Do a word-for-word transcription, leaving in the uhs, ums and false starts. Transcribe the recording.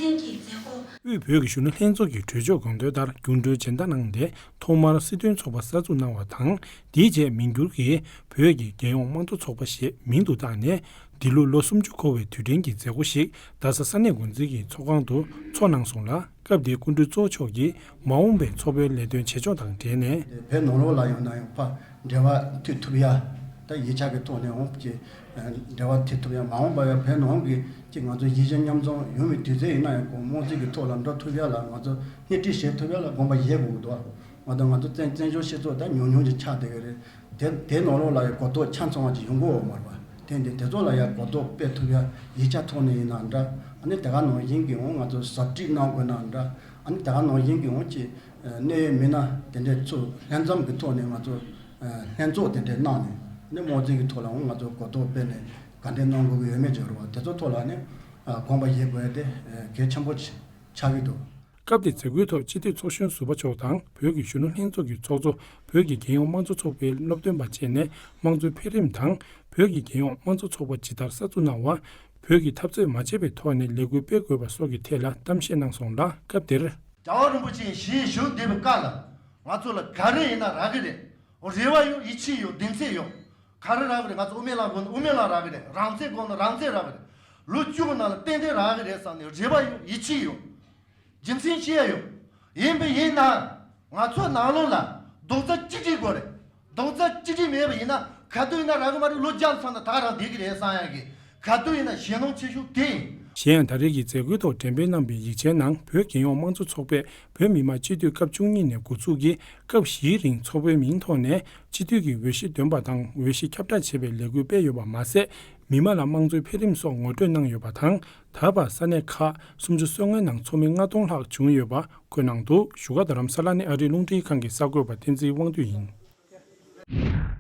དབུས་བོད་ཀྱི་གཞོན་ནུ་ལྷན་ཚོགས་ཀྱི་གྲོས་ཆོད་དགོངས་དོན་ལྟར་རྒྱུན་གྲོས་སྦྱིན་བདག་གནང་སྟེ། ཐོག་མར་སྲིད་དོན་ཚོགས་པ་གསར་འཛུགས་གནང་བ་དང་། དེའི་རྗེས་མིང་བསྒྱུར་གྱིས་བོད་ཀྱི་རྒྱལ་ཡོངས་དམངས་གཙོ་ཚོགས་པ་ཞེས་མིང་དུ་བཏགས་ནས། འདི་ལོ་ལོ་སུམ་ཅུ་འཁོར་བའི་དུས་དྲན་གྱི་མཛད་སྒོ་ཞིག་རྡ་ས་ས་གནས་འགོ་འཛིན་གྱི་ཚོགས་ཁང་དུ་འཚོགས་གནང་སོང་ལ། སྐབས་དེའི་སྐུ་མགྲོན་གཙོ་བོ་མཆོག་གིས་མ་འོངས་པའི་ཚོགས་པའི་ལས་དོན་བྱེད་ཕྱོགས་དང་འབྲེལ་ནས། བོད་ནང་ལོགས་ལ་ཡང་ན་ཡང་ཕར་འབྲེལ་བ་མཐུད་ཐུབ་ཡ། ད་ཡིག་ཆ་གི་ཐོག་ནས་འོང་གི་འབྲེལ་བ་མཐུད་ཐུབ་ཡ། མ་འོངས་པ་ཡང་བོད་ནང་གི་ཅིག་ང་ཚོ་གཞིས་བྱེས་མཉམ་འཛོམས་ཡོང་བའི་དུས་ཚོད་ཡིན་ན་ཡང་གོང་དམངས་གཙོའི་གི་ཐོག་ལ་འགྲོ་ཐུབ་ཡ་ལ་ང་ཚོ་སྣེ་ཁྲིད་བྱེད་ཐུབ་ཡ་ལ་དགོངས་པ་བཞེས་དགོས་འདུག་ང་ཚོ་ང་ཚོ་བཙན་བཙན་བྱོལ་སྤྱི་ཚོགས་ད་ཉུང་ཉུང་ཅིག་ཆགས་བསྡད་ཀྱི་རེད། དེ་དེའི་ནང་ལོགས་ལ་ཡང་གོ་རྟོགས་ཆ་ཚང་བ་ཅིག་ཡོང་གི་ཡོད་མ་རེད་པ། དེ་འདི་དེ་ཚོ་ལ་ཡང་གོ་རྟོགས་སྤེལ་ཐུབ་ཡ་ཡིག་ཆ་ཐོག་ནས་ཡིན་ན་འདྲ། ཨ་ནི་དེ་ག་ནང་བཞིན་གྱི་འོང་ང་ཚོ་ཟབ་ཁྲིད་གནང་དགོས་ན་འདྲ། ཨ་ནི་དེ་ག་ནང་བཞིན་གྱི་འོང་ཅིག་གནད་ཡོད་མི་སྣ་དེ་འདྲས་ཚུར་ལྷན་འཛོམས་ཀྱི་ཐོག་ནས་ང་ཚོ་ལྷན་ཚོགས་དེ་འདྲས་གནང་ནས་ནི་དམངས་གཙོའི་གི་ཐོག་ལ་འོང་ང་ཚོ་གོ་རྟོགས་སྤེལ་ནས་ག་འདྲས་གནང་དགོས་ཀྱི་ཡོད་མེད་ཅིག་རེད་པ། དེ་ཚོ་ཐོག་ལ་ནི་དགོངས་པ་བཞེས་དགོས་ཡ་དེ་གལ་ཆེན་པོ་ཆགས་ཀྱི་འདུག་སྐབས་དེའི་མཛད་སྒོའི་ཐོག་སྤྱི་འཐུས་ཚོགས་གཞོན་ཟུར་པ་མཆོག་དང་བོད་ཀྱི་གཞོན་ནུ་ལྷན་ཚོགས་ཀྱི་ཚོགས་གཙོ། བོད་ཀྱི་རྒྱལ་ཡོངས་དམངས་གཙོ་ཚོགས་པའི་སློབ་སྟོན་པ་བཅས་ནས་དམངས་གཙོའི་འཕེལ་རིམ་དང་། བོད་ཀྱི་རྒྱལ་ཡོངས་དམངས་གཙོ་ཚོགས་པ་ཇི་ལྟར་གསར་འཛུགས་གནང་བ། བོད་ཀྱི་འཐབ་རྩོད་མ་བྱས་པའི་ཐོག་ནས་ལས་འགུལ་སྤེལ་དགོས་པ་སོགས་ཀྱི་ཐད་ལ་གཏམ་བཤད་གནང་སོང་ལ། སྐབས་དེར། རྒྱལ་བ་རིན་པོ་ཆེ་ཞལ་བཞུགས་བསྡད་པའི་སྐབས་ལ་ང་ཚོ་ལ་ག་རེ་ཡིན་ན་རག་གི་རེད། རེ་བ་ཡོད། ཡིད་ཆེས་ཡོད། གདེང་ཚོད་ཡོད། ག་རེ་རག་གི་རེད། ང་ཚོ་དབུ་མའི་ལམ་དགོས་ན་དབུ་མའི་ལམ་རག་གི་རེད། རང་བཙན་དགོས་ན་རང་བཙན་རག་གི་རེད། ལོ་བཅུ་གི་ནང་ལ་ཏན་ཏན་རག་གི་རེད་བསམ་ནས་རེ་བ་ཡོད། ཡིད་ཆེས་ཡོད། རྒྱུ་མཚན་ཤེས་ཡ་ཡོད། ཡིན་པ་ཡིན་ན་ང་ཚོ་ནང་ལོགས་ལ་རྡོག་རྩ་གཅིག་སྒྲིལ་དགོས་རེད། རྡོག་རྩ་གཅིག་སྒྲིལ་མེད་པ་ཡིན་ན་ག་དུས་ཡིན་ན་རག་གི་མ་རེད། ལོ་བརྒྱ་ལ་སོང་ན་ད་རང་བསྡད་ཀྱི་རེད་བསམ་ཡ་གི་ག་དུས་ཡིན་ན་ཞེད་སྣང་ཆེ་ཤོས་དེ་ཡིན། གཞན་ཡང་ད་རེས་ཀྱི་མཛད་སྒོའི་ཐོག་འགྲེམས་སྤེལ་གནང་པའི་ཡིག་ཆའི་ནང་བོད་རྒྱལ་ཡོངས་དམངས་གཙོ་ཚོགས་པས་བོད་མི་མང་སྤྱི་འཐུས་སྐབས་བཅུ་གཉིས་ནས་འགོ་ཚུགས་ཀྱིས་སྐབས་བཞིའི་རིང་ཚོགས་པའི་མིང་ཐོག་ནས་སྤྱི་འཐུས་ཀྱི་འོས་གཞི་འདོན་པ་དང་འོས་གཞི་ཁྱབ་བསྒྲགས་བྱེད་པའི་ལས་འགུལ་སྤེལ་ཡོད་པ་མ་ཟད། མི་མང་ལ་དམངས་གཙོའི་འཕེལ་རིམ་སོགས་ངོ་སྤྲོད་གནང་ཡོད་པ་དང་། ད་བར་ས་གནས་ཁག་སུམ་ཅུ་སོ་ལྔའི་ནང་ཚོགས་མི་ལྔ་སྟོང་ལྷག་བྱུང་ཡོད་པ་འཁོད་གནང་འདུག་བཞུགས་སྒར་རྡ་རམ་ས་ལ་ནས་ཨ་རིའི་རླུང་འཕྲིན་ཁང་གི་གསར་འགོད་པ་བསྟན་འཛིན་དབང་འདུས་ཡིན།